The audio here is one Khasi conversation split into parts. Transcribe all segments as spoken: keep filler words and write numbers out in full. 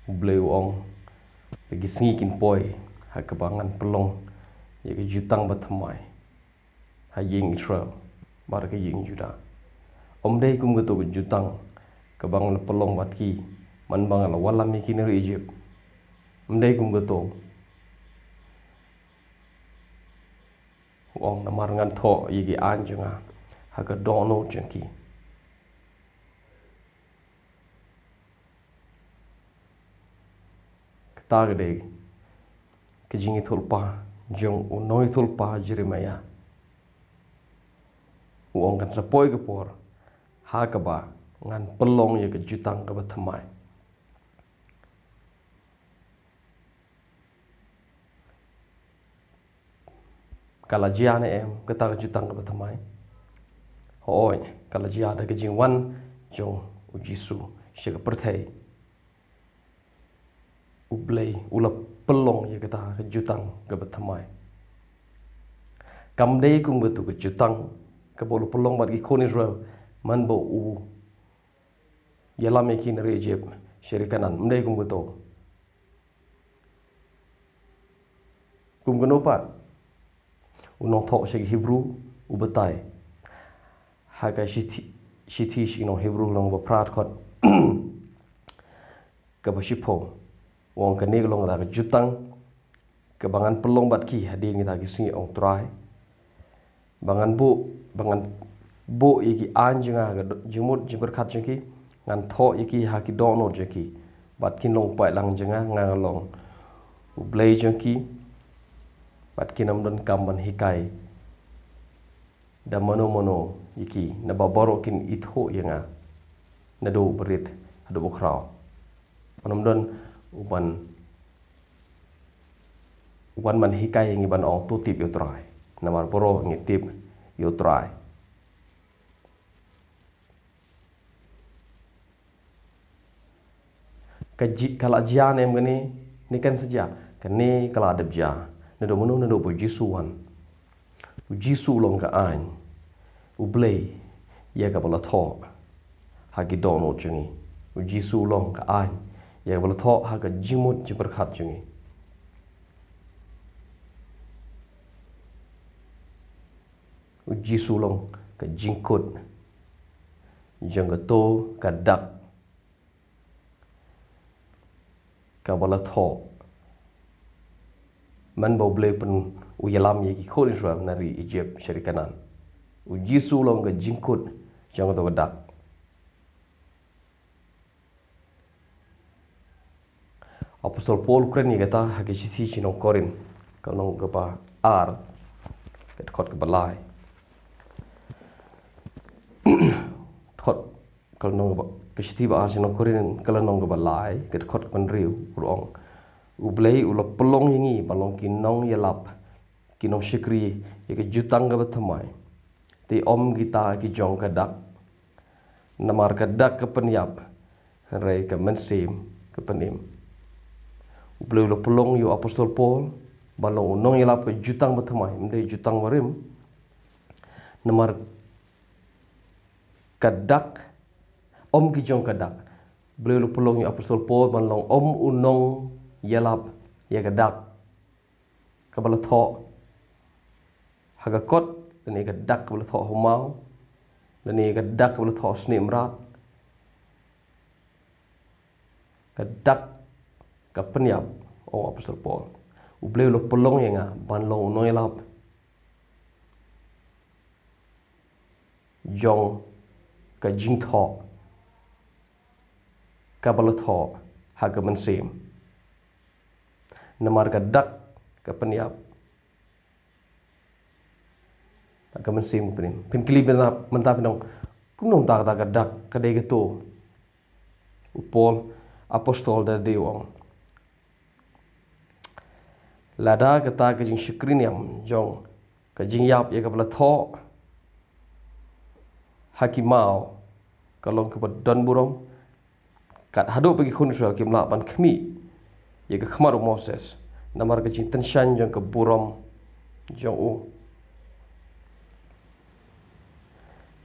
U Blei u ong, ba ki sngi kin poi ha kaba ngan pynlong ïa ka jutang bathymmai ha ïing Israel bad ka ïing Judah. Ym dei kum kato ka jutang kaba nga la pynlong bad ki man ba nga la wallam ïa ki na ri Egypt. Ym dei kum kato. U ong, namar ngan thoh ïa ki aiñ jong nga ha ka dohnud jong ki. Kata ka dei ka jingïathuhlypa jong u nongïathuhlypa Jeremiah. U ong, kan sa poi ka por ha kaba ngan pynlong ïa ka jutang kaba thymmai. Ka la jia ne em kata ka jutang kaba thymmai? Hooid, ka la jia da ka jingwan jong u Jisu sha ka pyrthei. U Blei u la pynlong ïa kata ka jutang kaba thymmai. Kam dei kum kato ka jutang kaba u la pynlong bad ki khun Israel man ba u ïalam ïa ki na ri Egypt sha ri Kanaan. Ym dei kum kato. Kum kano pat? U nongthoh sha ki Hebru u batai ha ka shithi, shithi sha ki nong Hebru lynnong ba phra, dkhot kaba shiphew. U ong, kane ka long kata ka jutang kaba ngan pynlong bad ki hadien kita ki sngi, ong Trai, ba ngan buh, ba ngan buh ïa ki aiñ jong nga ha ka do-, jingmut jingpyrkhat jong ki, ngan thoh ïa ki ha ki dohnud jong ki, bad kin long u paidlang jong nga. Nga ngan long U Blei jong ki, bad kin ym donkam ban hikai da mano mano ïa ki, naba baroh kin ithuh ïa nga, naduh u barit haduh u bakhraw. Ban ym don uban, uban ban hikai ïa ngi ban ong, to tip ïa u Trai, namar baroh ngi tip ïa u Trai. Ka ji-, ka la jia ne em kane? Ne kan sa jia? Kane ka la dep jia. Naduh mynno? Naduh ba u Jisu wan. U Jisu u long ka aiñ U Blei ïa kaba la thoh ha ki dohnud jong ngi. U Jisu u long ka aiñ ïa kaba la thoh ha ka jingmut jingpyrkhat jong ngi. U Jisu u long ka jingkut jong kato ka dak kaba la thoh man ba U Blei u pyn-, u ïalam ïa ki khun Israel na ri Egypt sha ri Kanaan. U Jisu u long ka jingkut jong kato ka dak. Apostol Paul u kren ïa kata ha ka shithi sha ki nong Korinth, ka lynnong kaba ar, ka dkhot kaba lai. Dkhot, ka lynnong kaba, ka shithi ba ar sha ki nong Korinth, ka lynnong kaba lai, ka dkhot kaba hynriew, u ong, U Blei u la pynlong ïa ngi ban long ki nongïalap, ki nongshakri ïa ka jutang kaba thymmai, te ym kita ki jong ka dak. Namar ka dak ka pynïap, hynrei ka mynsiem ka pynim. U Blei u la pynlong ïa u Apostol Paul ban long u nongïalap ka jutang bathymmai, ym dei jutang barim. Namar ka dak, ym ki jong ka dak. U Blei u la pynlong ïa u Apostol Paul ban long ym u nongïalap ïa ka dak kaba la thoh ha ka kot, lane ka dak kaba la thoh ha u maw, lane ka dak kaba la thoh ha u snieh mrad. Ka dak ka pynïap, ong u Apostol Paul. U Blei u la pynlong ïa nga ban long u nongïalap jong ka jingthoh kaba la thoh ha ka mynsiem. Namar ka dak ka pynïap, ha ka mynsiem ka pynim. Phin kylli mynta, mynta phin ong, kumno mynta kata ka dak ka dei kato? U Paul Apostol da dei u ong, lada kata ka jingshakri niam jong ka jingïap ïa kaba la thoh ha ki maw ka long kaba don burom, kat haduh ba ki khun Israel kim lah ban khmih ïa ka khmat u Moses namar ka jingtyngshaiñ jong ka burom jong u,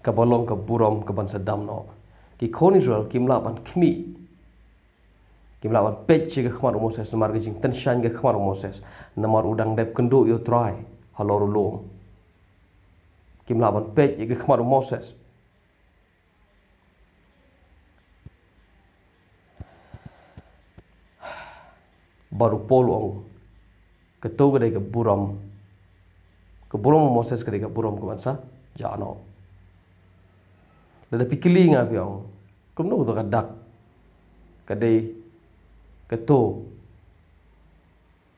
kaba long ka burom kaban sa dam noh. Ki khun Israel kim lah ban khmih Kim lah ban peit sha ka khmat u Moses, namar ka jingtynshaiñ ka khmat u Moses. Namar u dang dep kynduh ïa u Trai halor u lum. Kim lah ban peit ïa ka khmat u Moses. Bad u Paul u ong, kato ka dei ka burom. Ka burom u Moses ka dei ka burom kaban sa jah noh. Lada phi kylli nga, phi ong, kumno kato ka dak ka dei kato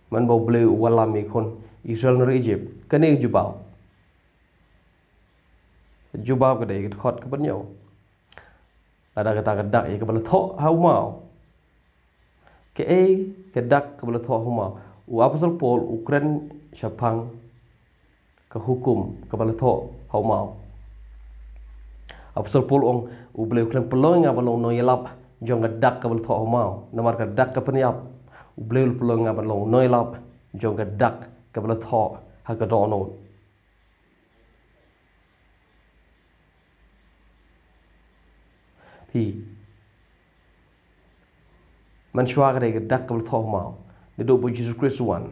man ba U Blei u wallam ïa ki khun Israel na ri Egypt? Kane ka jubab. Jubab ka dei ka dkhot kaba hynñiew. Lada kata ka dak ïa kaba la thoh ha u maw. Kaei ka dak kaba la thoh ha u maw? U Apostol Paul u kren shaphang ka hukum kaba la thoh ha u maw. Apostol Paul u ong, U Blei u khlem pynlong ïa nga ban long nongïalap jong ka dak kaba la thoh ha u maw. Namar ka dak ka pynïap. U Blei u pynlong ïa nga ban long nongïalap jong ka dak kaba la thoh ha ka dohnud. Phi, mynshuwa ka dei ka dak kaba la thoh ha u maw. Naduh ba u Jisu Khrist u wan,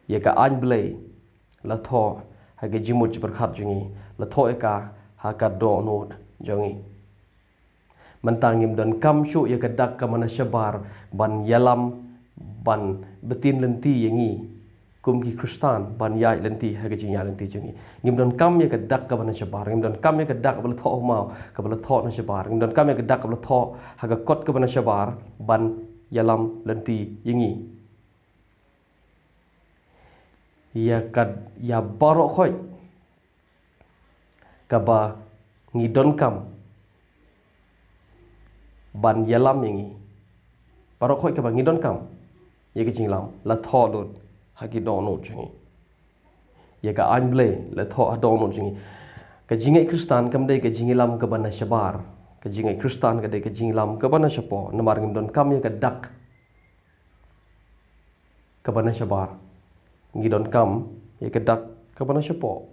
ïa ka aiñ Blei la thoh ha ka jingmut jingpyrkhat jong ngi, la thoh ïa ka ha ka dohnud jong ngi. Mynta ngim donkam shuh ïa ka dak kaba na shabar ban ïalam, ban btin lynti ïa ngi kum ki Khristan, ban ïaid lynti ha ka jingïaid lynti jong ngi. Ngim donkam ïa ka dak kaba na shabar, ngim donkam ïa ka dak kaba la thoh ha u maw, kaba la thoh na shabar, ngim donkam ïa ka dak kaba la thoh ha ka kot kaba na shabar ban ïalam lynti ïa ngi. Ïa ka, ïa baroh khoit kaba ngi donkam ban ïalam ïa ngi. Baroh khoit kaba ngi donkam ïa ka jingïalam la thoh lut ha ki dohnud jong ngi. Ïa ka aiñ Blei la thoh ha dohnud jong ngi. Ka jingngeit Khristan kam dei ka jingïalam kaba na shabar. Ka jingngeit Khristan ka dei ka jingïalam kaba na shapoh. Namar ngim donkam ïa ka dak kaba na shabar. Ngi donkam ïa ka dak kaba na shapoh.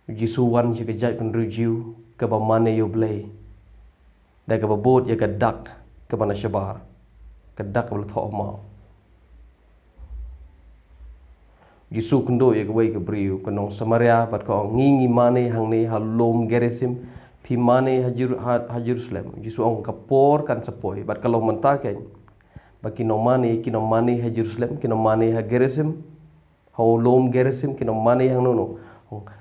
U Jisu u wan sha ka jaitbynriew Jiw kaba mane ïa U Blei da kaba bud ïa ka dak kaba na shabar, ka dak kaba la thoh ha u maw. U Jisu u kynduh ïa kawei ka briew, ka nong Samaria, bad ka ong, ngi, ngi mane hangne ha lum Gerisim, phi mane ha Jer-, ha, ha Jerusalem. U Jisu u ong, ka por kan sa poi bad ka long mynta keiñ ba ki nongmane kin ym mane ha Jerusalem, kin ym mane ha Gerisim, ha u lum Gerisim, kin ym mane hangno hangno.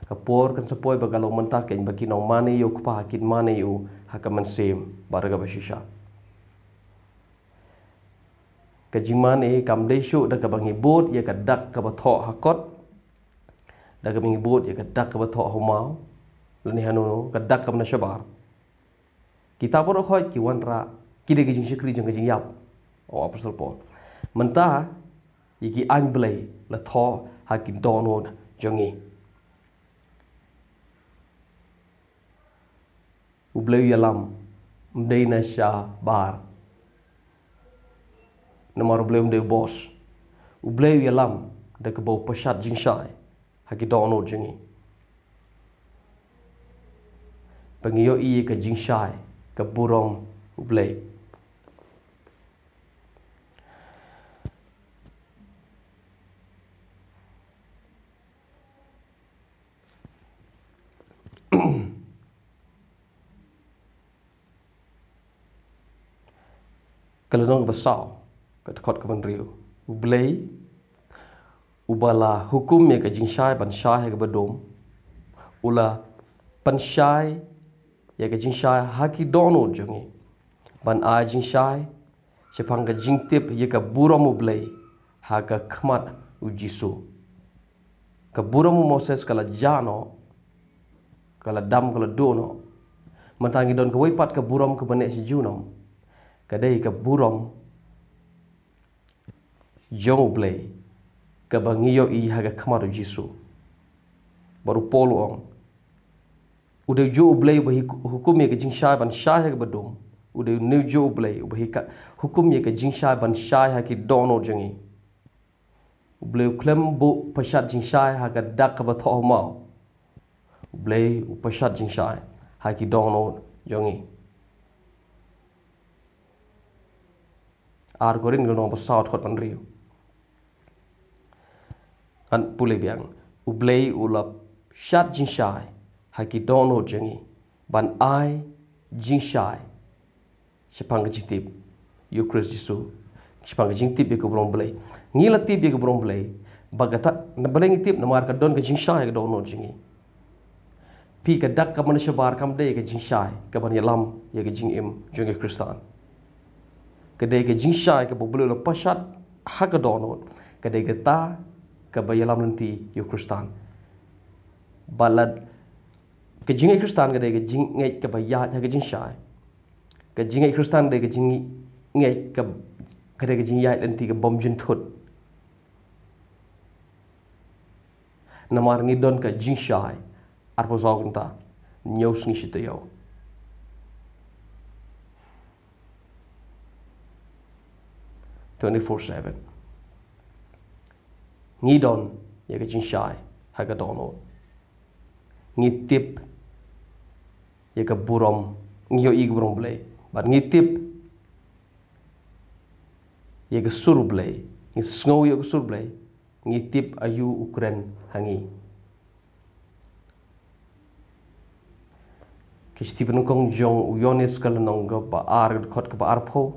Ka por kan sa poi ba ka long mynta keiñ ba ki nongmane ïa u Kpa kin mane ïa u ha ka mynsiem bad ha kaba shisha. Ka jingmane kam dei shuh da kaba ngi bud ïa ka dak kaba thoh ha kot, da kaba ngi bud ïa ka dak kaba thoh ha u maw, lane hangno hangno, ka dak kaba na shabar. Kita baroh khoit ki wanrah, ki dei ka jingshakri jong ka jingïap, ong u Apostol Paul. Mynta ïa ki aiñ Blei la thoh ha ki dohnud jong ngi. U Blei u ïalam ym dei na shabar. Namar U Blei um dei u bos. U Blei u ïalam da kaba u pynshad jingshai ha ki dohnud jong ngi, ba ngi ïohi ïa ka jingshai, ka burom U Blei. Ka lynnong kaba saw, ka dkhot kaba hynriew. U Blei uba la hukum ïa ka jingshai ban shai ha kaba dum, u la pynshai ïa ka jingshai ha ki dohnud jong ngi, ban ai jingshai shaphang ka jingtip ïa ka burom U Blei ha ka khmat U Jisu. Ka burom u Moses ka la jah noh, ka la dam, ka la duh noh. Mynta ngi don kawei pat ka burom kaba neh shi junom. Ka dei ka burom jong U Blei kaba ngi ïohi ha ka khmat U Jisu. Bad u Paul u ong, u dei u juh U Blei uba hi-, hukum ïa ka jingshai ban shai ha kaba dum. U dei u juh U Blei uba hi ka, hukum ïa ka jingshai ban shai ha ki dohnud jong ngi. U Blei u khlem buh pynshad jingshai ha ka dak kaba thoh ha u maw. U Blei u pynshad jingshai ha ki dohnud jong ngi. Ar Korinth ka lynnong ba saw, dkhot ba hynriew. Ngan pule biang. U Blei u la shad jingshai ha ki dohnud jong ngi ban ai jingshai shaphang ka jingtip ïa u Khrist Jisu, shaphang ka jingtip ïa ka burom Blei. Ngi la tip ïa ka burom Blei. Ba kata, na balei ngi tip? Namar ka don ka jingshai ha ka dohnud jong ngi. Phi, ka dak kaba na shabar kam dei ka jingshai kaban ïalam ïa ka jingim jong ki Khristan. Ka dei ka jingshai kaba U Blei u la pynshad ha ka dohnud. Ka dei kata kaba ïalam lynti ïa u Khristan. Bad la ka jingngeit Khristan ka dei ka jingngeit kaba ïaid ha ka jingshai. Ka jingngeit Khristan ka dei ka jingngeit ka, ka dei ka jingïaid lynti kabym jynthut. Namar ngi don ka jingshai arphew saw kynta, hynñiew sngi shi taïew. Twenty-four seven. Ngi don ïa ka jingshai ha ka dohnud. Ngi tip ïa ka burom, ngi ïohi ïa ka burom Blei. Bad ngi tip ïa ka sur Blei. Ngi sngew ïa ka sur Blei. Ngi tip aïu u kren ha ngi. Ka shithi ba nyngkong jong u Ïoannis ka lynnong kaba ar, dkhot kaba arphew.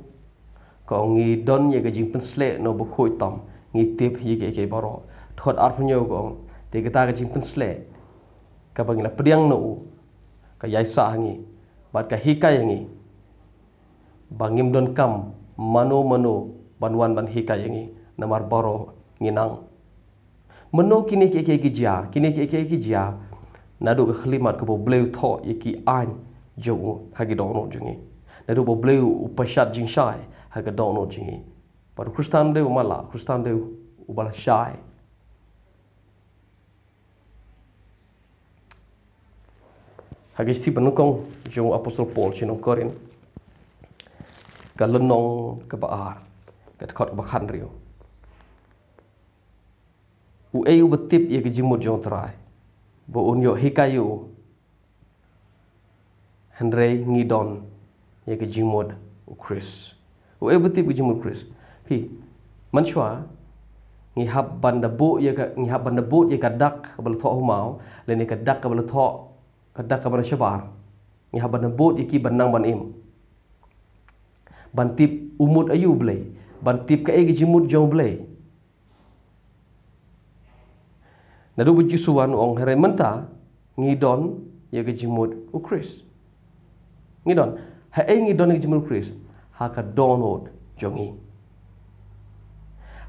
Ka ong, ngi don ïa ka jingpynsleh na u bakhuid tam, ngi tip ïa kiei kiei baroh. Dkhot arphew hynñiew ka ong, te kata ka jingpynsleh kaba ngi la pdiang na u, ka ïaisah ha ngi bad ka hikai ha ngi, ba ngim donkam mano mano ban wan ban hikai ïa ngi, namar baroh ngi nang. Mano kine kiei kiei ki jia? Kine kiei kiei ki jia naduh ka khyllipmat kaba U Blei u thoh ïa ki aiñ jong u ha ki dohnud jong ngi. Naduh ba U Blei u pynshad jingshai ha ka dohnud jong ngi. Bad u Khristan u dei uba matlah, u Khristan u dei uba la shai. Ha ka shithi ba nyngkong jong u Apostol Paul sha ki nong Korinth, ka lynnong kaba ar, ka dkhot kaba khathynriew. Uei uba tip ïa ka jingmut jong u Trai, ba un ïoh hikai ïa u? Hynrei ngi don ïa ka jingmut u Khrist. Uei uba tip ka jingmut u Khrist? Phi, mynshuwa ngi hap ban da buh ïa ka, ngi hap ban da bud ïa ka dak kaba la thoh ha u maw, lane ka dak kaba la thoh, ka dak kaba na shabar. Ngi hap ban da bud ïa ki ban nang ban im, ban tip u mut aïu u Blei, ban tip kaei ka jingmut jong u Blei. Naduh ba u Jisu u wan, u ong, hynrei mynta ngi don ïa ka jingmut u Khrist. Ngi don. Haei ngi don ïa ka jingmut u Khrist? Ha ka dohnud jong ngi.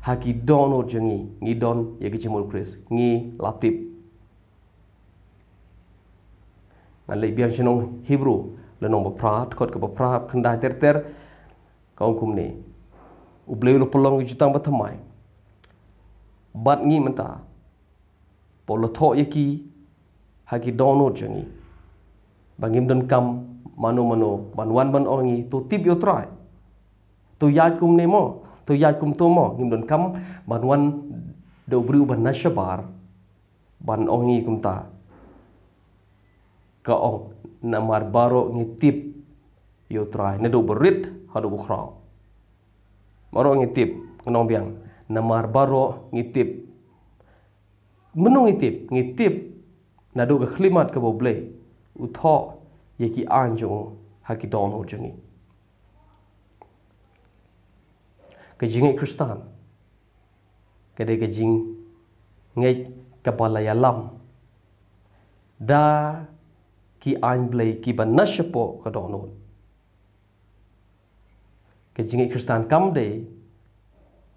Ha ki dohnud jong ngi ngi don ïa ka jingmut u Khrist. Ngi la tip. Ngan leit biang sha ki nong Hebru, lynnong ba phra, dkhot kaba phra, khyndai ter ter. Ka ong kumne: U Blei u la pynlong ki jutang bathymmai bad ngi mynta, ba u la thoh ïa ki ha ki dohnud jong ngi, ba ngim donkam mano mano ban wan ban ong ïa ngi, to tip ïa u Trai, to ïaid kumne mo, to ïaid kumto mo. Ngim donkam ban wan da u briew uba na shabar ban ong ïa ngi kumta. Ka ong, namar baroh ngi tip ïa u Trai, naduh ba rit haduh ba khraw. Baroh ngi tip, ngan ong biang, namar baroh ngi tip. Mano ngi tip? Ngi tip naduh ka khyllipmat kaba U Blei u thoh ïa ki aiñ jong u ha ki dohnud jong ngi. Ka jingngeit Khristan ka dei ka jingngeit kaba la ïalam da ki aiñ Blei kiba na shapoh ka dohnud. Ka jingngeit Khristan kam dei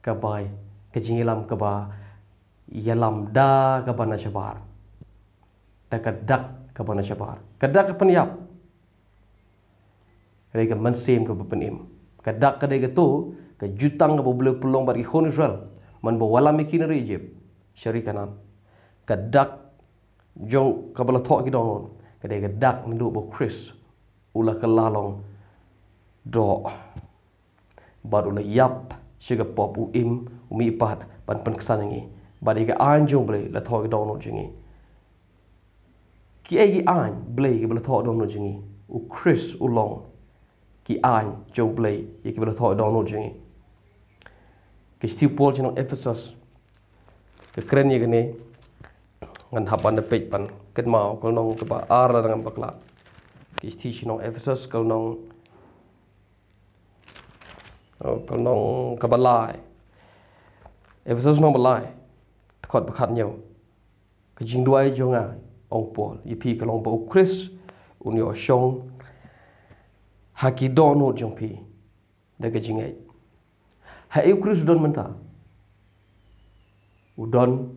kaba, ka jingïalam kaba ïalam da kaba na shabar, da ka dak kaba na shabar. Ka dak ka pynïap, hynrei ka mynsiem kaba pynim. Ka dak ka dei kato ka jutang kaba U Blei u pynlong bad ki khun Israel man ba u wallam ïa ki na ri Ijipt sha ri Kanaan. Ka dak jong kaba la thoh ha ki dohnud ka dei ka dak naduh ba u Khrist u la kylla long doh, bad u la ïap sha ka pop, u im, u mihpat ban pynksan ïa ngi. Bad ïa ka aiñ jong U Blei la thoh ha ki dohnud jong ngi. Ki ei ki aiñ Blei kiba la thoh dohnud jong ngi? U Khrist u long ki aiñ jong Blei ïa kiba la thoh dohnud jong ngi. Ka shithi u Paul sha ki nong Ephesus ka kren ïa kane. Ngan hap ban da peit ban kynmaw ka lynnong kaba ar lada ngam bakla. Ka shithi sha ki nong Ephesus ka lynnong, oh, ka lynnong kaba lai. Ephesus lynnong ba lai, dkhot ba khathynñiew. Ka jingduwai jong nga, ong u Paul, ïa phi ka long ba u Khrist un ïoh shong ha ki dohnud jong phi da ka jingngeit. Haei u Khrist u don mynta? U don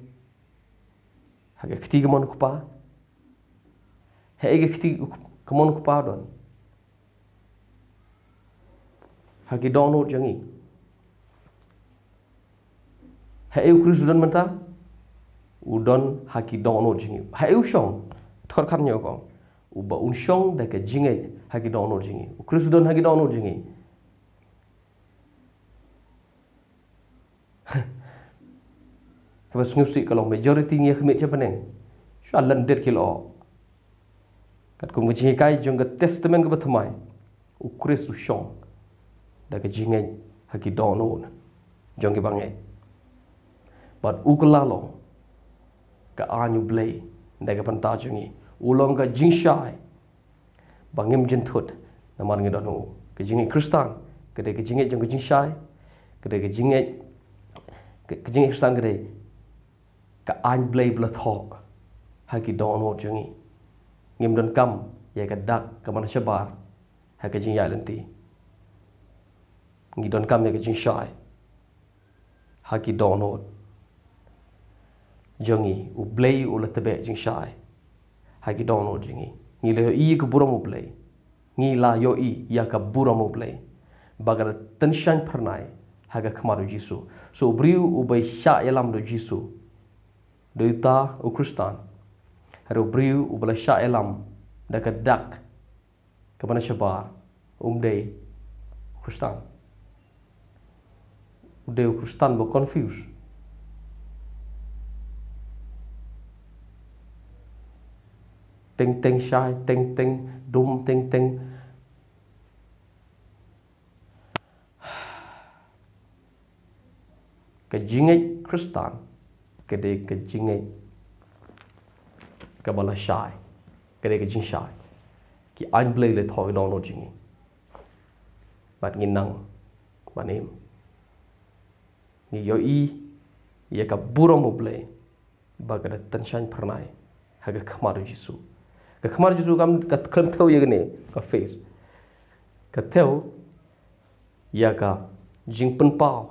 ha ka kti kamon u Kpa. Haei ka kti kamon u Kpa u don? Ha ki dohnud jong ngi. Haei u Khrist u don mynta? U don ha ki dohnud jong ngi. Haei u shong? Dkhot khathynñiew ka ong, uba un shong da ka jingngeit ha ki dohnud jong ngi. U Khrist u don ha ki dohnud jong ngi. Kaba sngewsih ka long majority ngi ïa khmih sha bneng, shu lyndet ki lyoh. Katkum ka jinghikai jong ka Testament kaba thymmai, u Khrist u shong da ka jingngeit ha ki dohnud jong kiba ngeit. Bad u kylla long ka aiñ u Blei da ka bynta jong ngi. U long ka jingshai ba ngim jynthut namar ngi don ha u. Ka jingngeit Khristan ka dei ka jingngeit jong ka jingshai. Ka dei ka jingngeit, ka, ka jingngeit Khristan ka dei ka aiñ Blei ba la thoh ha ki dohnud jong ngi. Ngim donkam ïa ka dak kaba na shabar ha ka jingïaid lynti. Ngi donkam ïa ka jingshai ha ki dohnud jong ngi. U Blei u la tbeh jingshai ha ki dohnud jong ngi. Ngi la ïohi ïa ka burom u Blei. Ngi la ïohi ïa ka burom u Blei ba ka la tyngshaiñ phyrnai ha ka khmat u Jisu. So u briew uba shah ïalam da u Jisu, da uta u Khristan. Hynrei u briew uba la shah ïalam da ka dak kaba na shabar, um dei u Khristan. U dei u Khristan ba confuse. Teng teng shai, teng teng dum, teng teng. Ka jingngeit Khristan ka dei ka jingngeit kaba la shai, ka dei ka jingshai. Ki aiñ Blei la thoh ha ki dohnud jong ngi. Bad ngi nang ban im. Ngi ïohi ïa ka burom u Blei ba ka la tyngshaiñ phyrnai ha ka khmat u Jisu. Ka khmat u Jisu kam, ka khlem thew ïa kane ka face. Ka thew ïa ka jingpynpaw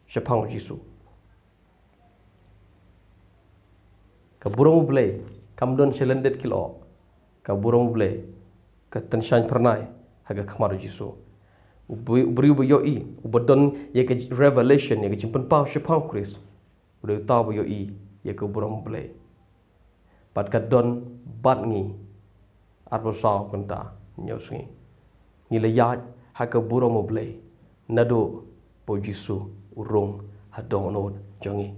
shaphang u Jisu. Ka burom u Blei kam don sha lyndet ki lyoh. Ka burom u Blei ka tyngshaiñ phyrnai ha ka khmat u Jisu. U briew, u briew uba ïohi, uba don ïa ka revelation, ïa ka jingpynpaw shaphang u Khrist, u dei uta uba ïohi ïa ka burom u Blei. Bad ka don bad ngi arphew saw kynta hynñiew sngi. Ngi la ïaid ha ka burom u Blei naduh ba u Jisu u rung ha dohnud jong ngi.